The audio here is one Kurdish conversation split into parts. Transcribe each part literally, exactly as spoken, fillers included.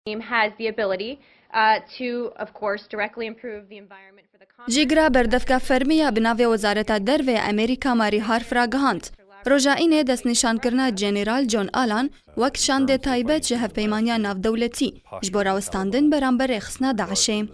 team has the ability uh, to, of course, directly improve the environment for the contract. Jîgira berdevka fermî ya bi navê Wezareta Derve ya Amerîka Marî Harf ragihand. Roja Înê destnîşankirina General John Allan wek şandê taybet ji Hevpeymaniya Navdewletî ji bo rawestandin beramber rêxistina DAIŞê.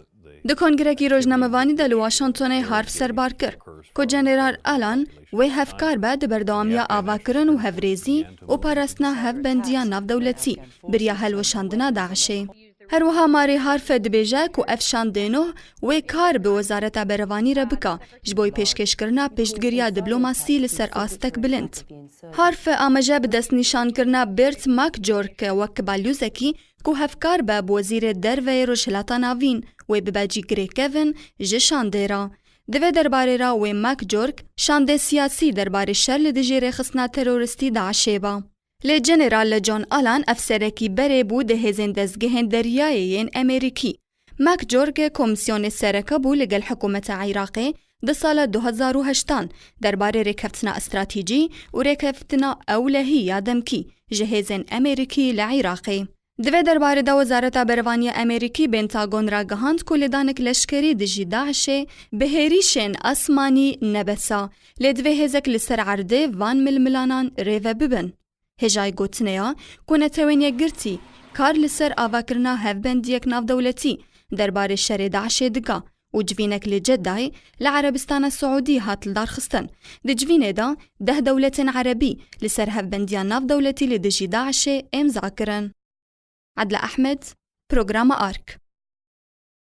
Di kongrekî rojnamevanî de li Washingtonê Harf serbar kir ku General Allan wê hevkar be di berdewamiya avakirin û hevrêzî û parastina hevbendiya navdewletî biriya helweşandina DAIŞê. Her wiha Marî Harfe dibêje ku ev şandê nû wê kar bi Wezareta Berevanî re bika ji bo pêşkêşkirina piştgiriya diplomasî li ser astek bilind. Harfe amaje bi destnîşankirina Bert McGurk wek balyozekî ku hevkar be bi Wezîrê Derve yê Rojhilata Navîn wê bibe cîgirêkevin ji şandê re. Di vê derbarê re wê McGurk şandê siyasî derbarê şer li dijî rêxistina teroristî DAIŞê ba. Lê General John Allan ev serekî berê bû di hêzên dezgehên deryayê yên Amerîkî. McGurk komisyonê sereke bû li gel hikûmeta Iraqê di sala du hezar û heştan derbarê rêkeftina stratejî û rêkeftina ewlehî ya demkî ji hêzên Amerîkî li Iraqê. Di vê derbarê de Wezareta Berevaniya Amerîkî Pentagon ragihand ku lêdanek leşkerî dijî DAIŞê bi hêrîşên asmanî ne bes e, lê divê hêzek li ser erdê van milmilanan rêve bibin. Hêjayî gotinê ya ku Netewên Yekgirtî kar li ser avakirina hevbendiyek navdewletî derbarê şerê DAIŞê dike û civînek li Ceddayê li Erebistana Siûdî hat lidarxistin. Di civînê de deh dewletên erebî li ser hevbendiya navdewletî li dijî DAIŞê îmza kirin. Edla Ehmed, Programa Ark.